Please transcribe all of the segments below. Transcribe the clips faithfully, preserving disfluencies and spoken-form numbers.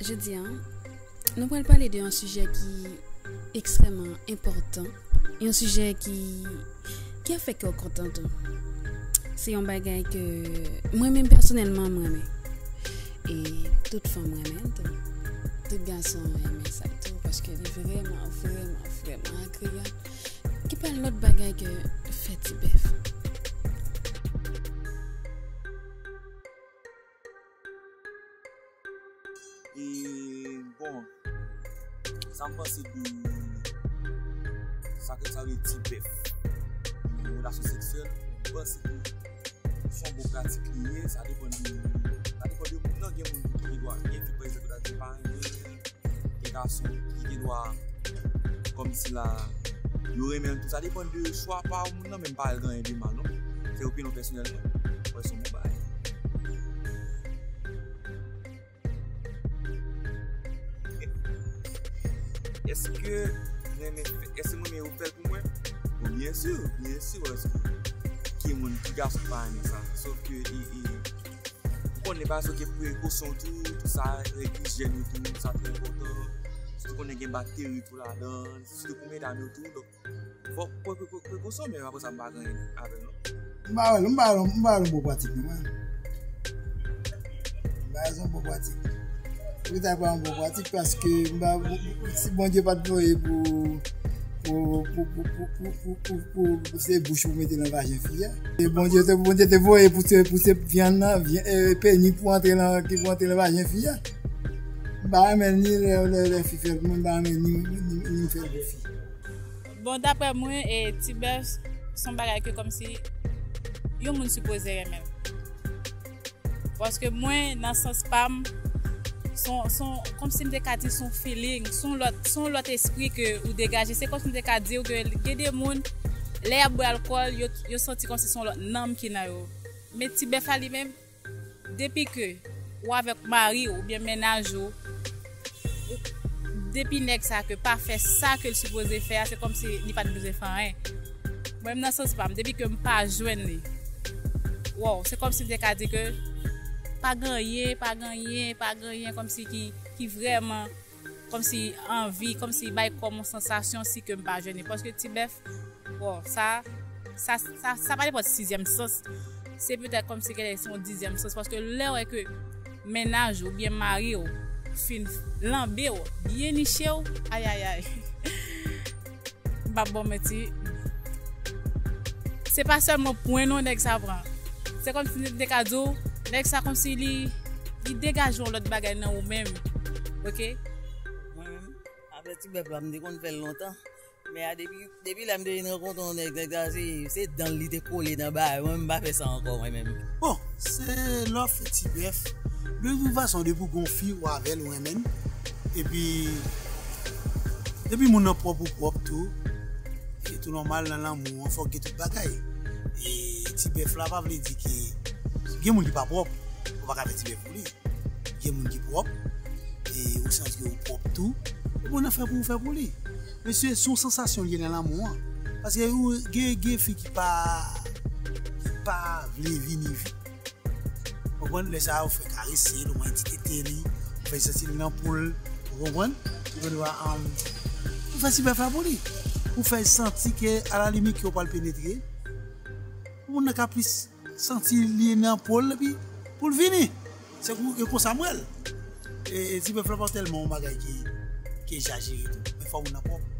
Jodi a, nou pral pale de yon sijè ki ekstrèmman enpòtan, yon sijè ki, ki ap fè kè w kontan tou. Se yon bagay ke mwen menm pèsonèlman m renmen. E tout fanm renmen l tou. Tout gason renmen sa tou, paske li vrèman, vrèman, vrèman agreyab. Ki pa lòt bagay ke fè ti bèf. E, bon, sa m panse de sa ke sa vle di bèf nan relasyon seksyèl, m panse ke se yon bon pratik li ye, sa depann de, sa depann de moun nan, gen moun ki gen dwa, gen fi pa egzanp ta di pa renmen, gen gason ki gen dwa kòmsi la yo renmen l tou, sa depann de chwa pa moun nan, men m pa wè l gen anyen de mal non, se opinyon pèsonèl mwen, mwen se yon bon bagay. Èske mwen renmen fè, èske mwen renmen yo fè l pou mwen? Bon, byen si, byen si, èske ki moun, ki gason pa renmen sa? Sòf ke, e, e, ou konnen pa sòf ke prekosyon tou, tout sa, règ ijyèn yo tou, sa trè enpòtan. Sitou konnen gen bakteri tou ladan, sitou pou medam yo tou, donk, fòk pran prekosyon, men apre sa, m pa gen anyen avè l non. M pa wè l, m pa wè l, m pa wè l yon bon pratik non, mwen. M pa wè l se yon bon pratik. Poukisa l pa yon bon pratik? Paske m pa, si Bondye pa t voye pou, pou, pou, pou se bouch ou mete nan vajen fi a. E Bondye te, Bondye te voye pou se, pou se vyann nan, vyann, e, peni pou antre nan, ki pou antre nan vajen fi a. M pa renmen ni lè, lè, lè fi fè l pou mwen, m pa renmen ni, ni, ni m fè l pou fi. Bon, daprè mwen, e, ti bèf se yon bagay ke kòmsi yon moun sipoze renmen l. Paske mwen, nan sans pa m, se yon, se yon, kòmsi m te ka di, se yon feeling, se yon lòt, se yon lòt espri ke ou degaje. Se kòmsi m te ka di w ke gen de moun, lè y ap bwè alkòl, yo, yo santi kòmsi se yon lòt nanm ki nan yo. Men ti bèf la li menm, depi ke ou avèk mari w oubyen mennaj ou, ou, depi nèg sa ke pa fè sa ke l sipoze fè a, se kòmsi li pa t bezwen fè anyen. Mwen menm nan sans pa m, depi ke m pa jwenn li, wow, se kòmsi m te ka di ke pa gen anyen, pa gen anyen, pa gen anyen kòmsi ki, ki vrèman kòmsi anvi, kòmsi bay kò m yon sansasyon si ke m pa jwenn li. Paske ti bèf, bon, sa, sa, sa, sa pa nenpòt sizyèm sans. Se petèt kòmsi genlè se yon dizyèm sans. Paske lè w wè ke mennaj ou oubyen mari w fin lanbe w, byen niche w, ayayay. M p ap ba w manti. Se pa sèlman pwen non nèg sa pran. Se kòmsi m te ka di w, nèg sa kòmsi li, li degaje yon lòt bagay nan ou menm. Oke? Mwen menm, afè ti bèf la, m te konn fè l lontan. Men a depi, depi lè m te vin rankontre yon nèg, nèg sa se, se dan l li te kole nan bagay. Mwen menm m pa fè sa ankò mwen menm. Bon, se lè w fè ti bèf. De tout fason, depi w gen yon fi ou avè l ou renmen l. Epi, depi moun nan pwòp ou pwòp tou. E tou nòmal nan lanmou an, fòk gen tout bagay. E ti bèf la pa vle di ke gen moun ki pa pwòp, ou pa ka fè ti bèf pou li. Gen moun ki pwòp, e ou santi ke ou pwòp tou. Ou konn fè pou ou fè pou li. Mesye, se yon sansasyon li ye nan lanmou an. Paske ou gen, gen fi ki pa, ki pa vle vini vit. Ou konprann? Lè sa a, ou fè karese l, ou mwen ti tete li, ou fè santi l nan po l. Ou konprann? Ou konn, um, ou fè ti bèf la pou li. Ou fè santi ke, alalimit, ke ou pral penetre, moun nan ka plis santi li nan po l epi pou l vini. Se kou, e konsa m wè l. E, e ti bèf la pa tèlman yon bagay ki, ki egzajere tou. Men fò moun nan pwòp.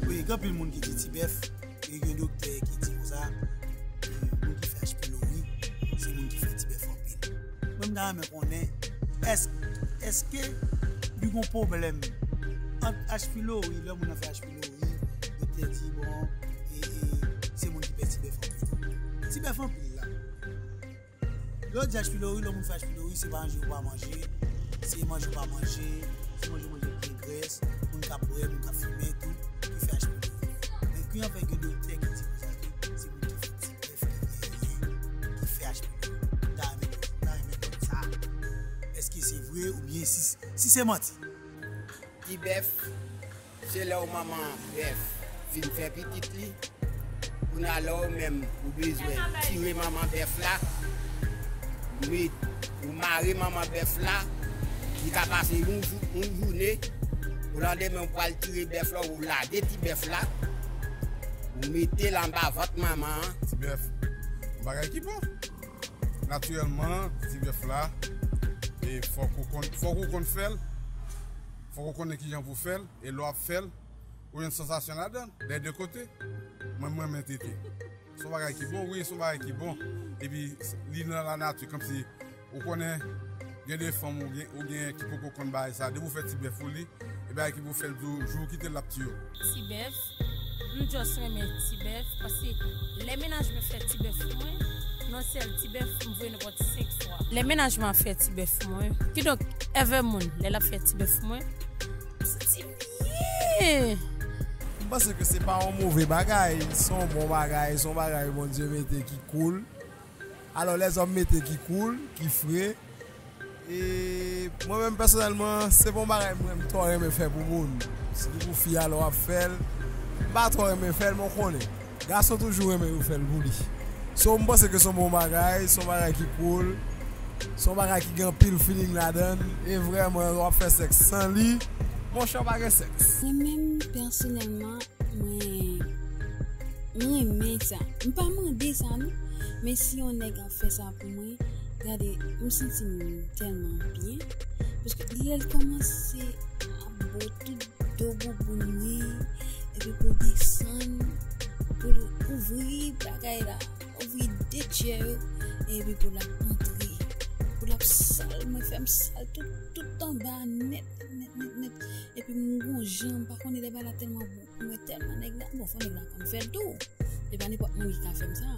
Wi, gen anpil moun ki di ti bèf, e gen doktè ki di konsa, e moun ki fè H. pylori, se moun ki fè ti bèf anpil. Mwen m ta renmen konnen, èske, èske li gen yon pwoblèm ant H. pylori, lè moun nan fè H. pylori, doktè di, bon, e, e, se moun ki fè ti bèf anpil. Ti bèf anpil la. Lè w di H. pylori, lè moun fè H. pylori, se pa manje ou pa manje, se manje ou pa manje, se manje ou manje ki gen grès, moun k ap bwè, moun k ap fimen, tou, ki fè H. pylori. Men ki anfè gen doktè ki di konsa ke se moun ki fè ti bèf ki genyen, ki fè H. pylori. M ta renmen, m ta renmen konn sa. Èske se vre oubyen si, si se manti? Ti bèf, se lè w manman bèf fin fè pitit li. Kounye a la w menm ou bezwen tire manman bèf la, met, ou mare manman bèf la, Li ka pase yon jou, yon jounen, o landemen ou pral tire bèf la, ou lage ti bèf la, ou mete l anba vant manman an. Ti bèf, yon bagay ki bon. Natirèlman, ti bèf la, e fòk ou konn, fòk ou konn fè l, fòk ou konnen kijan pou fè l, e lè w ap fè l, ou jwenn sansasyon ladan l, dè de kote. Mwen, mwen renmen tete. Se yon bagay ki bon, wi, se yon bagay ki bon. Epi, li nan lanati, kòmsi, ou konnen, gen de fanm ou gen, ou gen ki poko konn bagay sa. Depi ou fè ti bèf ou li, e bagay ki pou fè l di w, jou ou kite l, l ap tiye w. Ti bèf, m just renmen ti bèf, paske lè mennaj mwen fè ti bèf pou mwen, yon sèl ti bèf, m voye nenpòt senk fwa. Lè mennaj mwen ap fè ti bèf pou mwen, kidonk, èvè moun, lè l ap fè ti bèf pou mwen, m santi m byen. M panse ke se pa yon move bagay, se yon bon bagay, se yon bagay Bondye mete ki cool. Alò, lèzòm mete ki cool, ki fre. E mwen menm pèsonèlman, se pa yon bagay mwen m twò renmen fè pou moun. Sitou pou fi a lè w ap fè l, m pa twò renmen fè l, men w konnen. Gason toujou renmen yo fè l pou li. So, m panse ke se yon bon bagay, se yon bagay ki cool, se yon bagay ki gen anpil feeling ladan l. E vrèman, w ap fè sèks san li, monchè, w pa gen sèks. Mwen menm, pèsonèlman, mwen, mwen renmen sa. M pa mande sa, non. Men si yon nèg ap fè sa pou mwen, gade, m santi m tèlman byen. Paske lè l kòmanse ap bo tout do bouboun li, epi pou l desann, pou l ouvri bagay la, ouvri de tchè yo, epi pou l ap antre, pou l ap sal, mwen fè m sal tout, tout anba nèt, nèt, nèt, nèt. Epi m gon jan, m pa konnen lè bagay la tèlman bon pou mwen, tèlman nèg la, bon, fò nèg la konn fè l tou. E pa nenpòt moun ki ka fè m sa.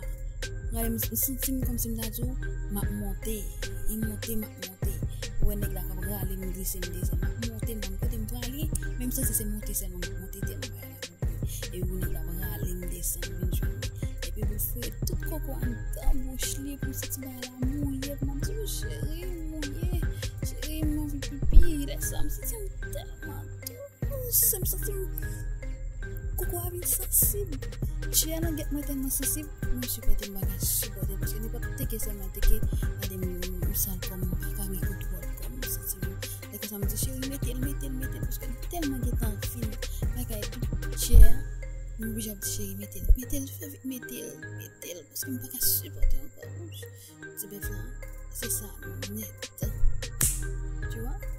Gade, m, m santi m kòmsi m ta di w, m ap monte. E monte, m ap monte. Ou wè nèg la k ap rale m, glise m desann. M ap monte, m konn kote m prale, men m santi se monte sèlman m ap monte, tèlman bagay la bon pou mwen. Epi pou nèg la ap rale m desann, vin jwenn mwen. Epi pou l foure tout koko a anndan bouch li, pou m santi bagay la mouye, pou m ap di, "O cheri, m mouye. Cheri, m anvi pipi." Lè sa, m santi m tèlman dous, m santi m koko a vin sansib. Tchè nan gèt mwen tèlman sansib, mwen sipòte m pa ka sipòte, paske nenpòt teke sèlman teke, gade m, m sal kò m, m pa ka gen kontwòl kò m, m santi m. Lè konsa m di, "Cheri, mete l, mete l, mete l," paske m tèlman gentan fin bagay tout tchè a, m oblije ap di, "Cheri, mete l, mete l, fè vit, mete l, mete l," paske m pa ka sipòte ankò. Ti bèf la, se sa nèt. Tu vois?